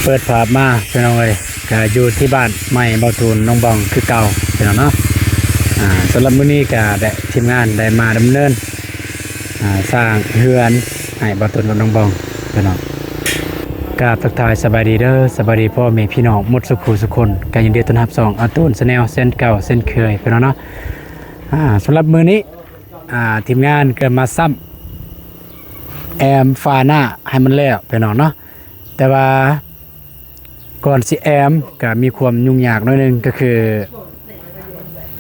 ເປີດພາບມາພີ່ນ້ອງເອີຍ ກະຢູ່ທີ່ບ້ານໃໝ່ເບົາຕູນໜອງບອງຄືເກົ່າພີ່ນ້ອງເນາະ. ອ່າ ສຳລັບມື້ນີ້ກະໄດ້ ທີມງານໄດ້ມາດຳເນີນ ອ່າ ສ້າງເຮືອນໃຫ້ເບົາຕູນກັບນ້ອງບອງພີ່ນ້ອງ. ກາບທັກທາຍສະບາຍດີເດີ ສະບາຍດີພໍ່ແມ່ພີ່ນ້ອງໝົດສູ່ຜູ້ສູ່ຄົນ ກະຍິນດີຕ້ອນຮັບຊ່ອງອາຕູນ Channel ເຊັ່ນເກົ່າເຊັ່ນເຄີຍພີ່ນ້ອງເນາະ. ອ່າ ສຳລັບມື້ນີ້ ອ່າ ທີມງານກໍມາຊ້ຳແອ້ມຝາໜ້າໃຫ້ມັນແລ້ວພີ່ນ້ອງເນາະ. ແຕ່ວ່າກ່ອນຊິແອ້ມກໍມີຄວາມຫຍຸ້ງຍາກໜ້ອຍໜຶ່ງ ກໍຄື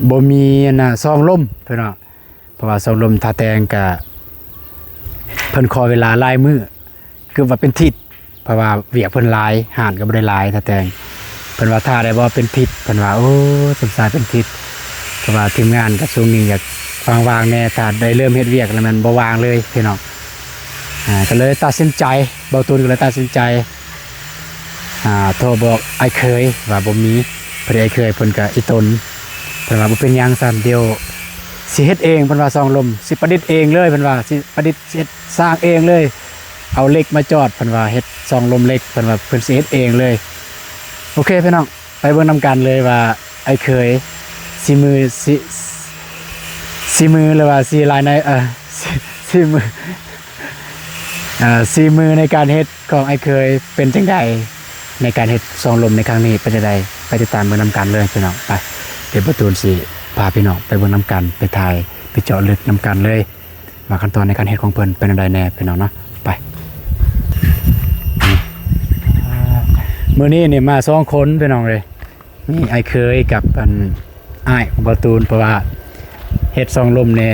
ບໍ່ມີອັນນ່າ ຊອງລົມພີ່ນ້ອງ. ເພາະວ່າຊອງລົມທ່າແຕ່ງກະ ເພິ່ນຂໍເວລາຫຼາຍມື້ ເກືອບວ່າເປັນທິດ ເພາະວ່າວຽກເພິ່ນຫຼາຍ ຮ້ານກໍບໍ່ໄດ້ຫຼາຍ ທ່າແຕ່ງ ເພິ່ນວ່າຖ້າໄດ້ບໍ່ເປັນທິດ ເພິ່ນວ່າ ໂອ້ ສົງສາຍເປັນທິດ ເພາະວ່າທີມງານກໍຊ່ວງນີ້ຢາກວ່າງໆແດ່ ຖ້າໄດ້ເລີ່ມເຮັດວຽກແລ້ວແມ່ນບໍ່ວ່າງເລີຍພີ່ນ້ອງ. ອ່າ ກໍເລີຍຕັດສິນໃຈ ເບົາຕູນກໍເລີຍຕັດສິນໃຈ ອ່າ ໂທບອກອ້າຍເຂີຍວ່າບໍ່ມີ ພໍດີອ້າຍເຂີຍເພິ່ນກໍອີ່ຕົນ ເພິ່ນວ່າບໍ່ເປັນຫຍັງຊັ້ນ ດຽວຊິເຮັດເອງ ເພິ່ນວ່າ ຊອງລົມ ຊິປະດິດເອງເລີຍ ເພິ່ນວ່າ ຊິປະດິດ ຊິເຮັດສ້າງເອງເລີຍ ເອົາເຫຼັກມາຈອດ ເພິ່ນວ່າ ເຮັດຊອງລົມເຫຼັກ ເພິ່ນວ່າ ເພິ່ນຊິເຮັດເອງເລີຍ. ໂອເຄພີ່ນ້ອງ ໄປເບິ່ງນຳກັນເລີຍວ່າ ອ້າຍເຂີຍສີມື ສີ ສີມື ຫຼືວ່າສີລາຍໃນ ເອີ ສີ ສີມື ເອີ ສີມືໃນການເຮັດຂອງອ້າຍເຂີຍເປັນຈັ່ງໃດ ໃນການເຮັດຊອງລົມໃນຄັ້ງນີ້ເປັນຈັ່ງໃດ ໄປຕິດຕາມເບິ່ງນຳກັນເລີຍພີ່ນ້ອງ. ໄປ ດຽວປະຕູນຊິພາພີ່ນ້ອງໄປເບິ່ງນຳກັນ ໄປຖ່າຍ ໄປເຈາະເລິກນຳກັນເລີຍ ວ່າຂັ້ນຕອນໃນການເຮັດຂອງເພິ່ນເປັນແນວໃດແດ່ພີ່ນ້ອງເນາະ. ໄປ ມື້ນີ້ນີ້ມາສອງຄົນພີ່ນ້ອງເອີຍ ມີອ້າຍເຂີຍກັບອັນອ້າຍຂອງເບົາຕູນ ເພາະວ່າເຮັດຊອງລົມນີ້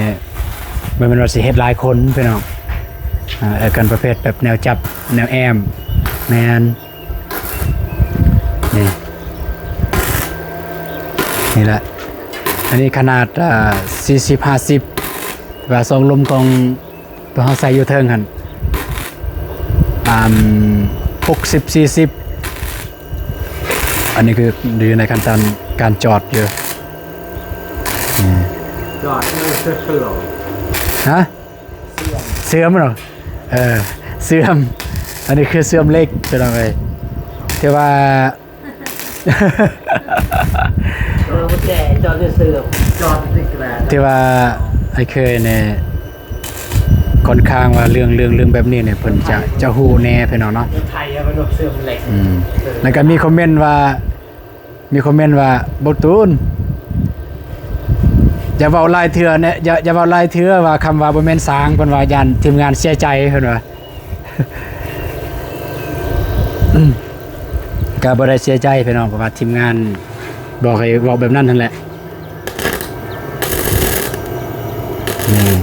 ບໍ່ແມ່ນວ່າຊິເຮັດຫຼາຍຄົນພີ່ນ້ອງ. ອ່າ ເຮັດກັນປະເພດແບບແນວຈັບແນວແອ້ມ ແມ່ນ ນີ້ ນີ້ແຫຼະ ອັນນີ້ຂະໜາດ ອ່າ ສີ່ສິບ ຫ້າສິບ ແຕ່ວ່າຊອງລົມຂອງ ຕົວເຮົາໃສ່ຢູ່ເທິງຫັ້ນ ອັນ ຫົກສິບ ສີ່ສິບ ອັນນີ້ຄືຢູ່ໃນຂັ້ນຕອນການຈອດຢູ່. ອືມ ຈອດເລີຍ ເຊື່ອມ ຮະ? ເຊື່ອມ ເຊື່ອມເນາະ ເອີ ເຊື່ອມ ອັນນີ້ຄືເຊື່ອມເຫຼັກ ພີ່ນ້ອງເອີຍ ແຕ່ວ່າ ເອີ ບໍ່ແຈ ຈອດເຊື່ອມ ຈອດຕິດແລ້ວ ທີ່ວ່າອ້າຍເຂີຍນີ້ຂ້ອນຂ້າງວ່າເລື່ອງ ເລື່ອງ ເລື່ອງແບບນີ້ນີ້ ເພິ່ນຈະ ຈະຮູ້ແດ່ພີ່ນ້ອງເນາະ. ໄທເອົາໄປເຊື່ອມເຫຼັກ ອືມ ແລ້ວກໍມີຄອມເມັນວ່າ ມີຄອມເມັນວ່າ ບໍ່ຕູນ ຢ່າເວົ້າຫຼາຍເທື່ອແນະ ຢ່າ ຢ່າເວົ້າຫຼາຍເທື່ອວ່າຄຳວ່າບໍ່ແມ່ນຊ່າງ ເພິ່ນວ່າຢ້ານທີມງານເສຍໃຈ ເພິ່ນວ່າ. ກໍບໍ່ໄດ້ເສຍໃຈພີ່ນ້ອງ ເພາະວ່າທີມງານບອກໃຫ້ເວົ້າແບບນັ້ນຫັ້ນແຫຼະ. ນີ້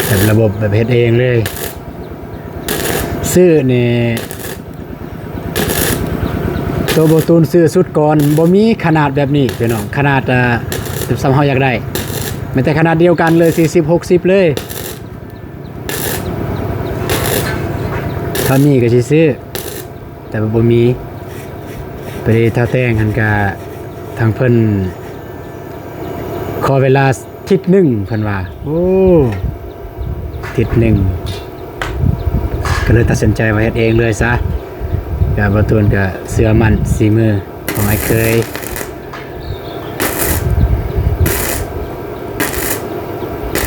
ແບບລະບົບແບບເຮັດເອງເລີຍ. ຊື້ນີ້ ໂຕບໍ່ຕູນຊື້ຊຸດກ່ອນ ບໍ່ມີຂະໜາດແບບນີ້ພີ່ນ້ອງ ຂະໜາດ ອ່າ ສ່ຳເຮົາຢາກໄດ້ ແມ່ນແຕ່ຂະໜາດດຽວກັນເລີຍ ສີ່ສິບ ຫົກສິບ ເລີຍ. ຖ້າມີກໍຊິຊື້ ແຕ່ວ່າບໍ່ມີ. ໄປເຮັດທ່າແຕ່ງຫັ້ນກະ ທາງເພິ່ນຂໍເວລາທິດໜຶ່ງ ເພິ່ນວ່າ. ໂອ້ ທິດໜຶ່ງ ກໍເລີຍຕັດສິນໃຈວ່າເຮັດເອງເລີຍຊະ. ກະບໍ່ຕູນກະເຊື່ອໝັ້ນສີມືຂອງອ້າຍເຂີຍ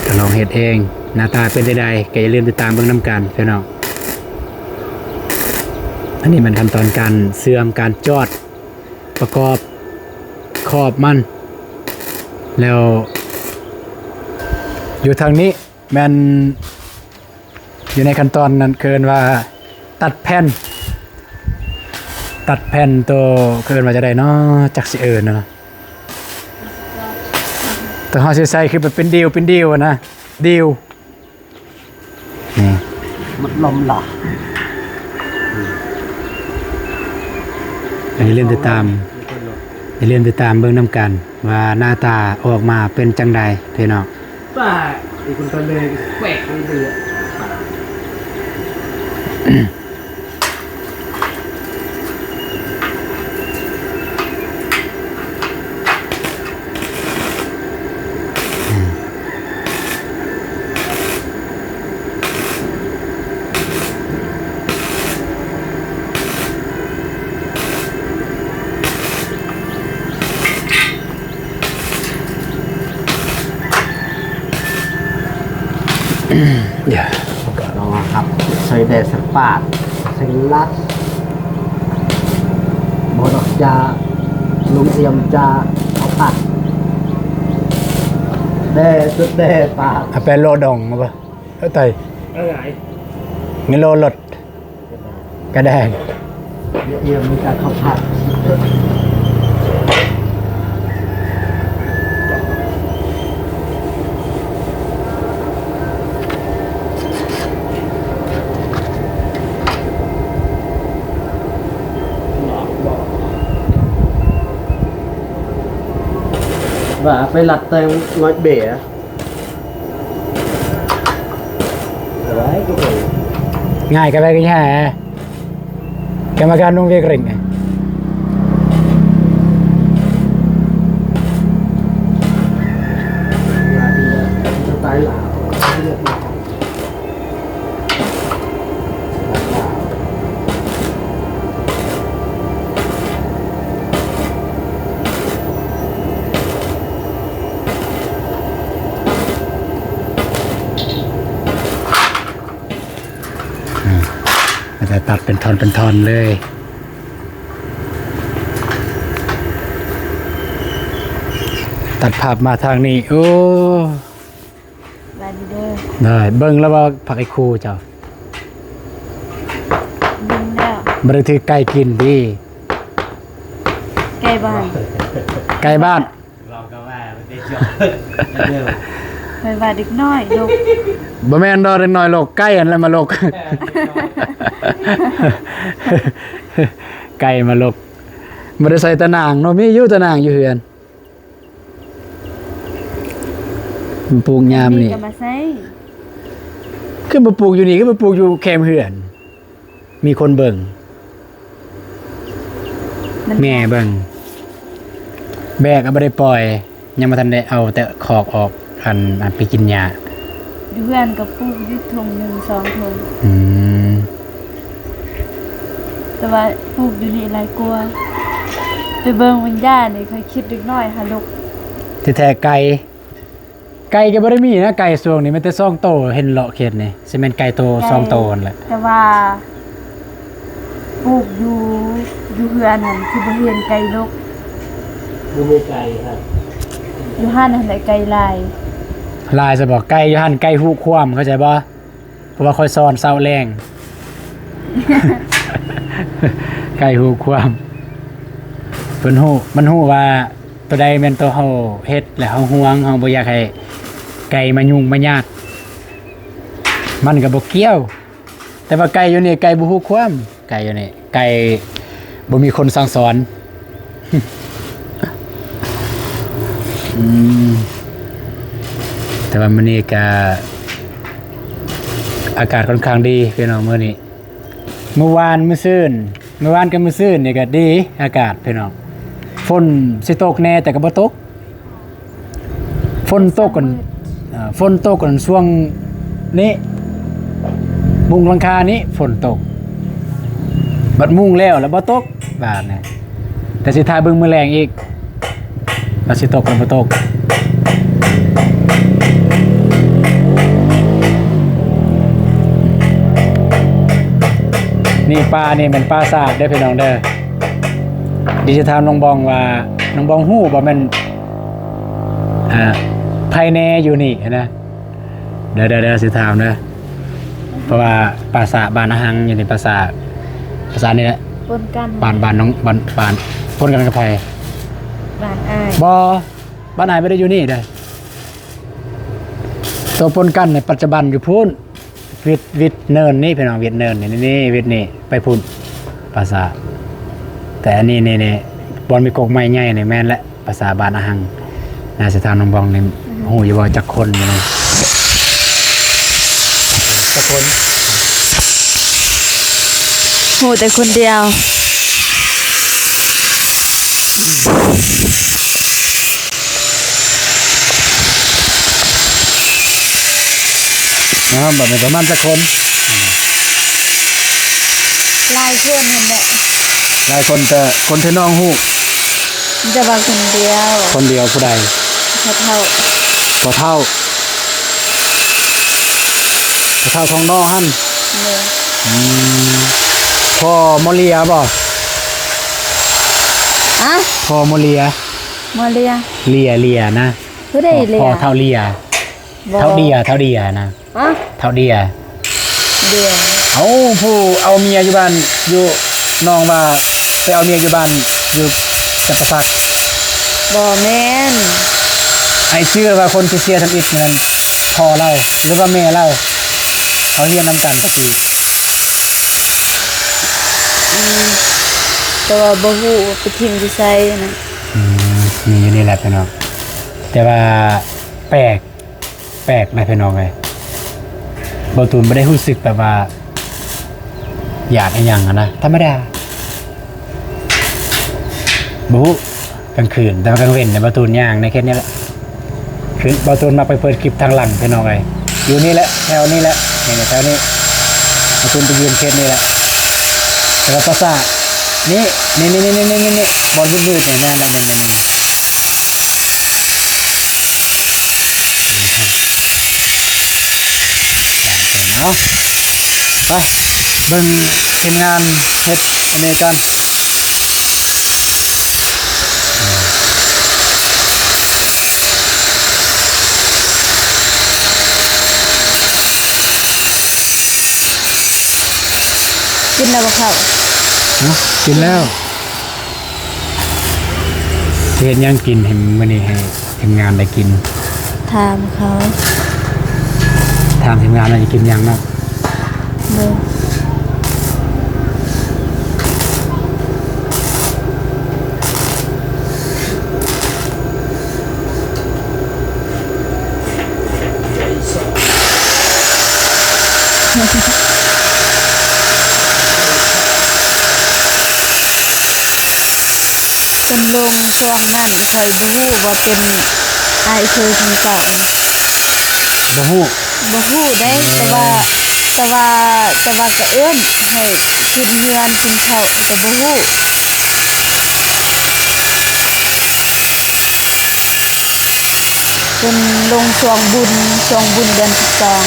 ກໍລອງເຮັດເອງ. ໜ້າຕາເປັນຈັ່ງໃດ ກໍຢ່າລືມຕິດຕາມເບິ່ງນຳກັນພີ່ນ້ອງ. ອັນນີ້ແມ່ນຂັ້ນຕອນການເຊື່ອມ ການຈອດ ປະກອບຂອບມັນ ແລ້ວຢູ່ທາງນີ້ແມ່ນຢູ່ໃນຂັ້ນຕອນນັ້ນ ເອີ້ນວ່າຕັດແຜ່ນ ຕັດແຜ່ນໂຕ ເອີ້ນວ່າຈັ່ງໃດເນາະ ຈັກຊິເອີ້ນເນາະ ໂຕເຮົາຊິໃສ່ຄືແບບເປັນດິວ ເປັນດິວນະ ດິວ. ນີ້ ມັນລົມລະ ຢ່າລືມຕິດຕາມ ຢ່າລືມຕິດຕາມເບິ່ງນຳກັນວ່າໜ້າຕາອອກມາເປັນຈັ່ງໃດພີ່ນ້ອງ. ປ້າ ອີກຄົນຕະເລແປກເລີຍ. ອືມ ອືມ ເອີ ກໍລອງຮັບໃສ່ແດ່ສະປາດ ໃສ່ລັດ ບໍ່ດອກຈາ ລຸງອຽມຈາເອົາຜັກ ແດ່ສຸດແດ່ປາດ ເອົາໄປໂລດອງບໍ່? ເອີ ໄຕ ເອີ ໄງ ເງິນໂລລົດ ກະແດງ ເອີ ມີການເຂົ້າພັກ ວ່າໄປລັດແຕ່ງງອດເບ. ງ່າຍກະໄປກະແຍ່ ກຳມະການນຸ່ງວຽກເລັ່ງ. ອືມ ແລ້ວກະຕັດເປັນທ່ອນເປັນທ່ອນເລີຍ ຕັດພາບມາທາງນີ້ ໂອ້ ສະບາຍດີເດີ ໄດ້ ເບິ່ງແລ້ວບໍ່ ຜັກອີ່ຄູເຈົ້າ ເບິ່ງແລ້ວ ບໍ່ໄດ້ຖືກໄກ່ກິນຕິ ໄກ່ບ້ານ ໄກ່ບ້ານ ເວົ້າກັບວ່າເດັກນ້ອຍ ເດີ ຂ້ອຍວ່າເດັກນ້ອຍລົກ ບໍ່ແມ່ນດອກເດັກນ້ອຍລົກ ໄກ່ຫັ້ນແຫຼະມາລົກ ໄກ່ມາລົກ ບໍ່ໄດ້ໃສ່ຕາໜ່າງເນາະ ມີຢູ່ຕາໜ່າງຢູ່ເຮືອນ ມັນປູກຍາມນີ້ ກະມາໃສ່ ຄືມາປູກຢູ່ນີ້ ຄືມາປູກຢູ່ແຄມເຮືອນ ມີຄົນເບິ່ງ ມັນແມ່ເບິ່ງ ແບກກະບໍ່ໄດ້ປ່ອຍ ຍັງບໍ່ທັນໄດ້ເອົາແຕ່ຄອກອອກ ອັນ ອັນໄປກິນຫຍ້າ ຢູ່ເຮືອນກະປູກຢູ່ທົ່ງໜຶ່ງສອງທົ່ງ ອືມ ແຕ່ວ່າປູກຢູ່ນີ້ຫຼາຍກວ່າ ໄປເບິ່ງມັນຢ່ານີ້ ຂ້ອຍຄິດເດັກນ້ອຍຫາລູກ ທີ່ແທ້ໄກ່ ໄກ່ກະບໍ່ໄດ້ມີນະ ໄກ່ຊ່ວງນີ້ມີແຕ່ສອງໂຕ ເຫັນເລາະເຂດນີ້ ຊິແມ່ນໄກ່ໂຕ ໄກ່ ສອງໂຕຫັ້ນແຫຼະ ແຕ່ວ່າປູກຢູ່ ຢູ່ເຮືອນຫັ້ນຄືບໍ່ເຫັນໄກ່ລົກ ບໍ່ມີໄກ່ຄັບ ຢູ່ຫັ້ນຫັ້ນແຫຼະໄກ່ຫຼາຍ ຫຼາຍຊະບໍ່ ໄກ່ຢູ່ຫັ້ນໄກ່ຮູ້ຄວາມ ເຂົ້າໃຈບໍ່? ເພາະວ່າຂ້ອຍສອນເຊົ້າແລງ ໄກ່ຮູ້ຄວາມ ເພິ່ນຮູ້ ມັນຮູ້ວ່າໂຕໃດແມ່ນໂຕເຮົາເຮັດ ແລະເຮົາຫ່ວງ ເຮົາບໍ່ຢາກໃຫ້ໄກ່ມາຫຍຸ້ງມາຍາດ ມັນກະບໍ່ກ່ຽວ ແຕ່ວ່າໄກ່ຢູ່ນີ້ ໄກ່ບໍ່ຮູ້ຄວາມ ໄກ່ຢູ່ນີ້ ໄກ່ບໍ່ມີຄົນສັ່ງສອນ ອືມ ແຕ່ວ່າມື້ນີ້ກະອາກາດຂ້ອນຂ້າງດີພີ່ນ້ອງ ມື້ນີ້ ມື້ວານມື້ຊືນ ມື້ວານກັບມື້ຊືນນີ້ກະດີ ອາກາດພີ່ນ້ອງ ຝົນຊິຕົກແດ່ແຕ່ກະບໍ່ຕົກ ຝົນຕົກກັນ ເອີ ຝົນຕົກກັນຊ່ວງນີ້ ມຸງຫຼັງຄານີ້ຝົນຕົກ ບັດມຸງແລ້ວລະບໍ່ຕົກບາດນີ້ ແຕ່ຊິຖ້າເບິ່ງມື້ແລງອີກ ວ່າຊິຕົກຫຼືບໍ່ຕົກ. ນີ້ປານີ້ແມ່ນປາສາດເດີພີ່ນ້ອງເດີ. ດຽວຊິຖາມນ້ອງບອງວ່າ ນ້ອງບອງຮູ້ບໍ່ແມ່ນ ອ່າ ໃຜແດ່ຢູ່ນີ້ຫັ້ນນະ? ເດີໆໆ ຊິຖາມເດີ. ເພາະວ່າປາສາດບ້ານອາຫັງຢູ່ໃນປາສາດ ປາສາດນີ້ແຫຼະ ປົນກັນ ບ້ານ ບ້ານນ້ອງ ບ້ານ ບ້ານ ປົນກັນກັບໃຜ? ບ້ານອ້າຍ ບໍ່ ບ້ານອ້າຍບໍ່ໄດ້ຢູ່ນີ້ເດ້. ໂຕປົນກັນໃນປັດຈຸບັນຢູ່ພຸ້ນ ວິດ ວິດເນີນນີ້ພີ່ນ້ອງ ວິດເນີນນີ້ ນີ້ ວິດນີ້ໄປພຸ້ນ ປາສາດ. ແຕ່ອັນນີ້ນີ້ ນີ້ ບ່ອນມີກົກໄມ້ໃຫຍ່ນີ້ແມ່ນແຫຼະ. ພາສາບ້ານອາຫັງ ໜ້າສະຖານນ້ອງບອງນີ້ ອືມ ຮູ້ຢູ່ບໍ່ຈັກຄົນຢູ່ນີ້? ຈັກຄົນ? ຮູ້ແຕ່ຄົນດຽວ. ເນາະ ບັດນີ້ປະມານຈັກຄົນ? ຫຼາຍຄົນຫັ້ນແຫຼະ ຫຼາຍຄົນ ແຕ່ຄົນທີ່ນ້ອງຮູ້ ມີແຕ່ວ່າຄົນດຽວ. ຄົນດຽວຜູ້ໃດ? ພໍ່ເຖົ້າ. ພໍ່ເຖົ້າ. ເຖົ້າຂອງນ້ອງຫັ້ນ. ໂດຍ. ອືມ ພໍ່ໝໍເລຍບໍ່? ອະ? ພໍ່ໝໍເລຍ? ໝໍເລຍ? ເລຍ ເລຍນະ. ຜູ້ໃດເລຍ? ພໍ່ເຖົ້າເລຍ. ບໍ່. ເຖົ້າເດຍ ເຖົ້າເດຍນະ. ຮະ? ເຖົ້າເດຍ. ເດຍ. ເອົາ ຜູ້ເອົາເມຍຢູ່ບ້ານ ຢູ່ ນ້ອງວ່າໄປເອົາເມຍຢູ່ບ້ານ ຢູ່ຈຳປາສັກ. ບໍ່ແມ່ນ. ອ້າຍເຊື່ອວ່າຄົນທີ່ເສຍທຳອິດນັ້ນ ພໍ່ລາວ ຫຼືວ່າແມ່ລາວ ເຂົາຮຽນນຳກັນຕະກີ້. ອືມ ແຕ່ວ່າບໍ່ຮູ້ວ່າໄປຖິ້ມຢູ່ໃສນະ. ອືມ ມີຢູ່ນີ້ແຫຼະພີ່ນ້ອງ ແຕ່ວ່າແປກ ແປກນະພີ່ນ້ອງເອີຍ. ບ່າວຕູນບໍ່ໄດ້ຮູ້ສຶກແບບວ່າ ຢ້ານອີ່ຫຍັງຫັ້ນນະ ທຳມະດາ. ບໍ່ຮູ້ ກາງຄືນ ແຕ່ວ່າກາງເວັນນະ ບ່າວຕູນຍ່າງໃນເຂດນີ້ແຫຼະ. ຄືບ່າວຕູນມັກໄປເປີດຄລິບທາງຫຼັງພີ່ນ້ອງເອີຍ ຢູ່ນີ້ແຫຼະ ແຖວນີ້ແຫຼະ ນີ້ ແຖວນີ້. ບ່າວຕູນໄປຢືນເຂດນີ້ແຫຼະ ແຕ່ວ່າປາສາດ ນີ້ ນີ້ ນີ້ ບ່ອນມືດໆ ນີ້ ນີ້ ນີ້ ນີ້ ນີ້. ເອົາ ໄປເບິ່ງທີມງານເຮັດອັນນີ້ກັນ. ກິນແລ້ວບໍ່ເຂົ້າ? ຮະ? ກິນແລ້ວ. ຊິເຮັດຫຍັງກິນໃຫ້ມື້ນີ້ ໃຫ້ທີມງານໄດ້ກິນ? ຖາມເຂົາ ຖາມທີມງານວ່າຈະກິນຫຍັງເນາະ. ໂດຍ. ຄົນລົງຊ່ອງນັ້ນ ຂ້ອຍບໍ່ຮູ້ວ່າເປັນອ້າຍເຄີຍຂອງເຈົ້າ. ບໍ່ຮູ້. ບໍ່ຮູ້ເດ້ ແຕ່ວ່າ ແຕ່ວ່າ ແຕ່ວ່າກະເອີ້ນໃຫ້ຂຶ້ນເຮືອນກິນເຂົ້າ ແຕ່ບໍ່ຮູ້. ເພິ່ນລົງຊ່ວງບຸນ ຊ່ວງບຸນເດືອນສິບສອງ.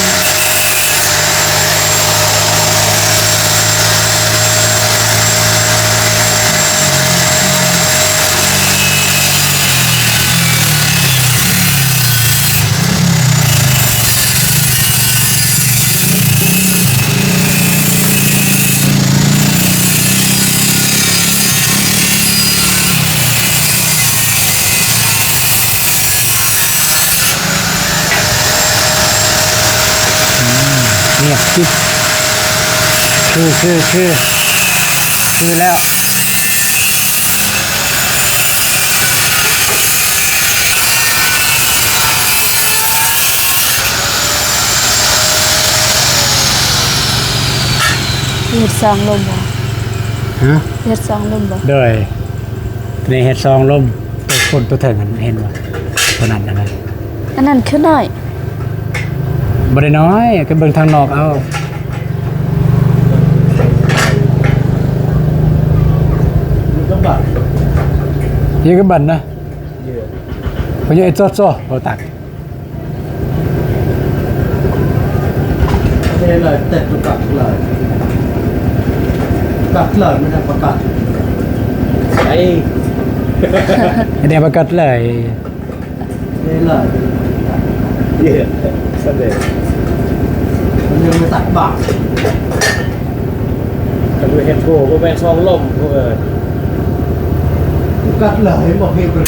ງຽບກິບ ຄື ຄື ຄື ຄືແລ້ວ. ເຮັດສອງລົມບໍ່? ຮະ? ເຮັດສອງລົມບໍ່? ໂດຍ. ນີ້ເຮັດສອງລົມ ໂຕຄົນໂຕເທິງຫັ້ນເຫັນບໍ່? ໂຕນັ້ນນະ ອັນນັ້ນຄືນ້ອຍ. ບໍ່ໄດ້ນ້ອຍ ກໍເບິ່ງທາງນອກເອົາ. ຢູ່ກັບບັນນະ ເພິ່ນຢູ່ເອໂຊໂຊ ບໍ່ຕັກ. ເດເລີຍ ເຕັດປະກັດເລີຍ ປະກັດເລີຍ ມັນໄດ້ປະກັດ ໄອ້ ໄດ້ປະກັດເລີຍ ເດເລີຍ ເດ ສະເດ ມັນຍັງບໍ່ຕັກບາດ ຄັນວ່າເຮັດໂທບໍ່ແມ່ນສອງລົມ ເອີ ປະກັດເລີຍ ເຫັນບໍ່ ເຫັນບໍ່.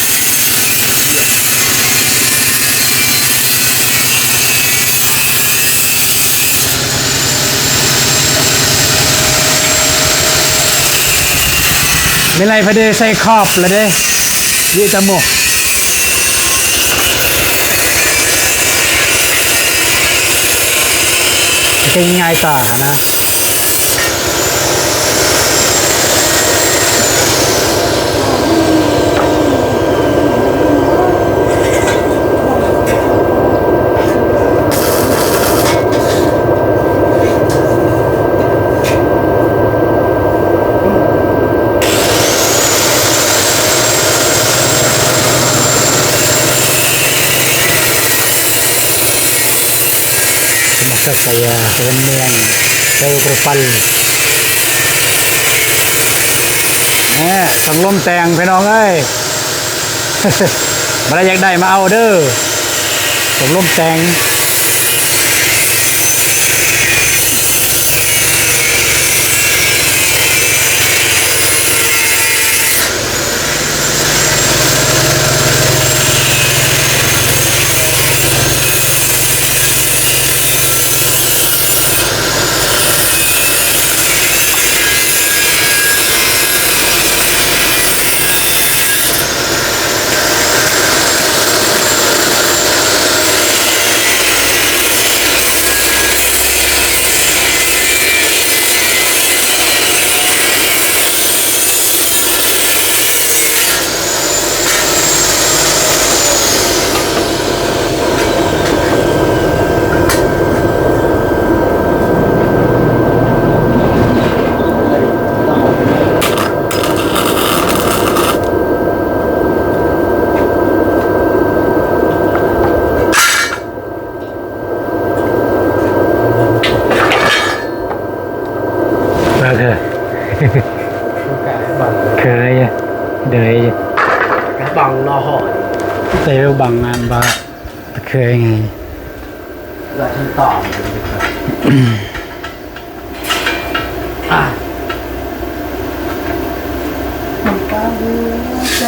ເມື່ອໄລພະເດໃສ່ຂອບລະເດ້ ເວຕາໂມ ເປັນງ່າຍຕານະ. ໂອ້ ຈັກກະຢານເຮືອນເມືອງ ເຕີປະປັນ ແນ່ ສຳລົມແຕ່ງພີ່ນ້ອງເອີຍ ບໍ່ໄດ້ຢາກໄດ້ມາເອົາເດີ ສຳລົມແຕ່ງ. ໂອເຄ ເຄີຍ ເດີຍ ບັງນອຫອຍ ເຕວບັງງານບາ ເຄີຍໄງ ລະຂັ້ນຕອນ ອາ ນ້ຳຕາຫົວໃຈ.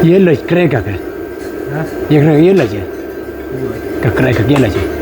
Ieles kreka ke. Ha? Ie kreka ieles je. Ka kreka ieles je.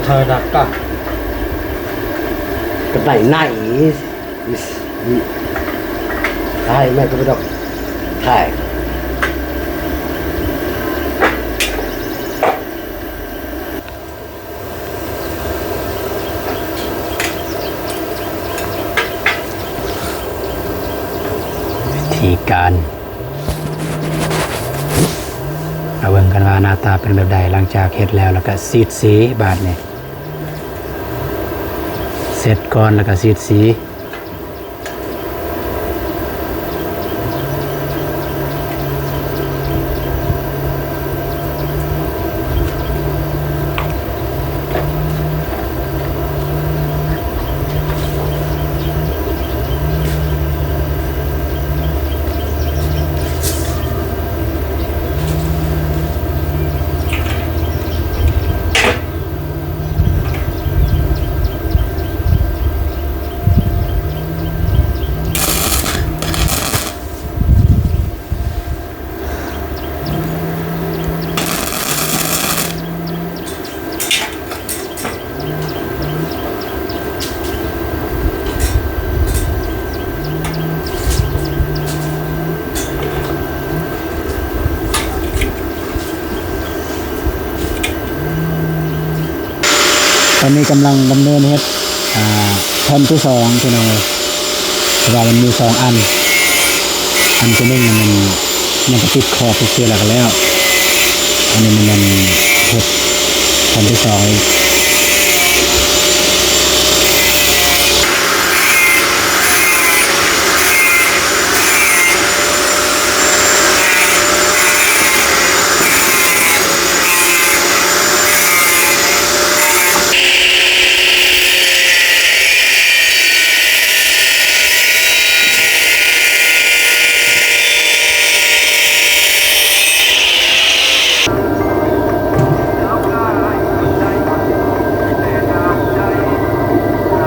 ເທານັ້ນກໍ ກໍໄດ້ໃນ ໄດ້ແມ່ນກໍບໍ່ຕ້ອງຖ່າຍ. ວິທີການ ມາເບິ່ງກັນວ່າໜ້າຕາເປັນແບບໃດ ຫຼັງຈາກເຮັດແລ້ວ ແລ້ວກະສີດສີບາດນີ້ ເຊັດກ່ອນແລ້ວກະສີດສີ. ຕອນນີ້ກຳລັງດຳເນີນເຮັດ ອ່າ ແຜ່ນທີສອງ ພີ່ນ້ອງເອີຍ ເພາະວ່າມັນມີສອງອັນ ອັນທີໜຶ່ງມັນຍັງບໍ່ຕິດຂອບ ຕິດເຊື້ອແລ້ວກໍແລ້ວ ອັນນີ້ມັນຍັງເຮັດແຜ່ນທີສອງອີກ.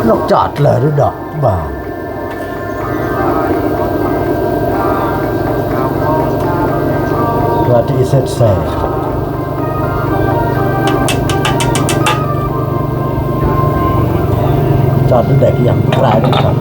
ນອກຈາກແລ້ວດອກບາງ ກະທີ່ເສັດແຊ ຈາກທີ່ແດກຢ່າງກລາຍເດ້ຄັບ.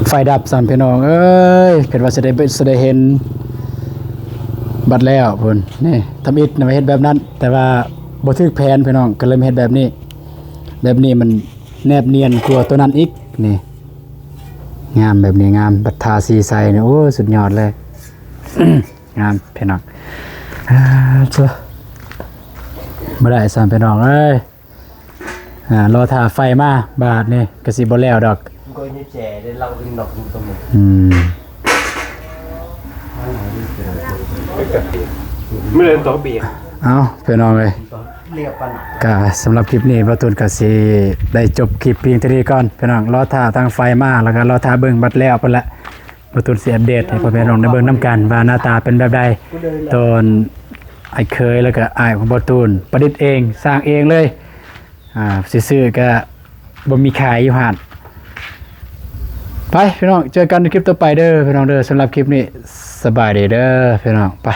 ໄຟດັບຊ້ຳພີ່ນ້ອງເອີຍ ຄິດວ່າຊິໄດ້ ຊິໄດ້ເຫັນບັດແລ້ວພຸ້ນ. ນີ້ທຳອິດນະວ່າເຮັດແບບນັ້ນ ແຕ່ວ່າບໍ່ຖືກແຜນພີ່ນ້ອງ ກໍເລີຍມາເຮັດແບບນີ້. ແບບນີ້ມັນແນບນຽນກວ່າຕົວນັ້ນອີກ. ນີ້ງາມ ແບບນີ້ງາມ ບັດທາສີໃສ່ນີ້ ໂອ້ຍ ສຸດຍອດເລີຍ ງາມພີ່ນ້ອງ. ອາ ໂທ້ ບໍ່ໄດ້ຊ້ຳພີ່ນ້ອງເອີຍ. ອາ ລໍຖ້າໄຟມາ ບາດນີ້ກໍຊິບໍ່ແລ້ວດອກ. ອືມ ເອົາ ພີ່ນ້ອງເອີຍ ກະສຳລັບຄລິບນີ້ ບ່າວຕູນກະຊິໄດ້ຈົບຄລິບພຽງເທົ່ານີ້ກ່ອນພີ່ນ້ອງ. ລໍຖ້າທາງໄຟມາ ແລ້ວກະລໍຖ້າເບິ່ງບັດແລ້ວພຸ້ນແຫຼະ. ບ່າວຕູນຊິອັບເດດໃຫ້ພໍ່ແມ່ພີ່ນ້ອງໄດ້ເບິ່ງນຳກັນວ່າໜ້າຕາເປັນແບບໃດ ຕອນອ້າຍເຂີຍ ແລ້ວກະອ້າຍຂອງບ່າວຕູນປະດິດເອງ ສ້າງເອງເລີຍ. ອາ ຊິຊື້ກະບໍ່ມີຂາຍຢູ່ຮ້ານ. ໄປພີ່ນ້ອງ ເຈີກັນໃນຄລິບຕໍ່ໄປເດີພີ່ນ້ອງເດີ. ສຳລັບຄລິບນີ້ ສະບາຍດີເດີພີ່ນ້ອງ ໄປ.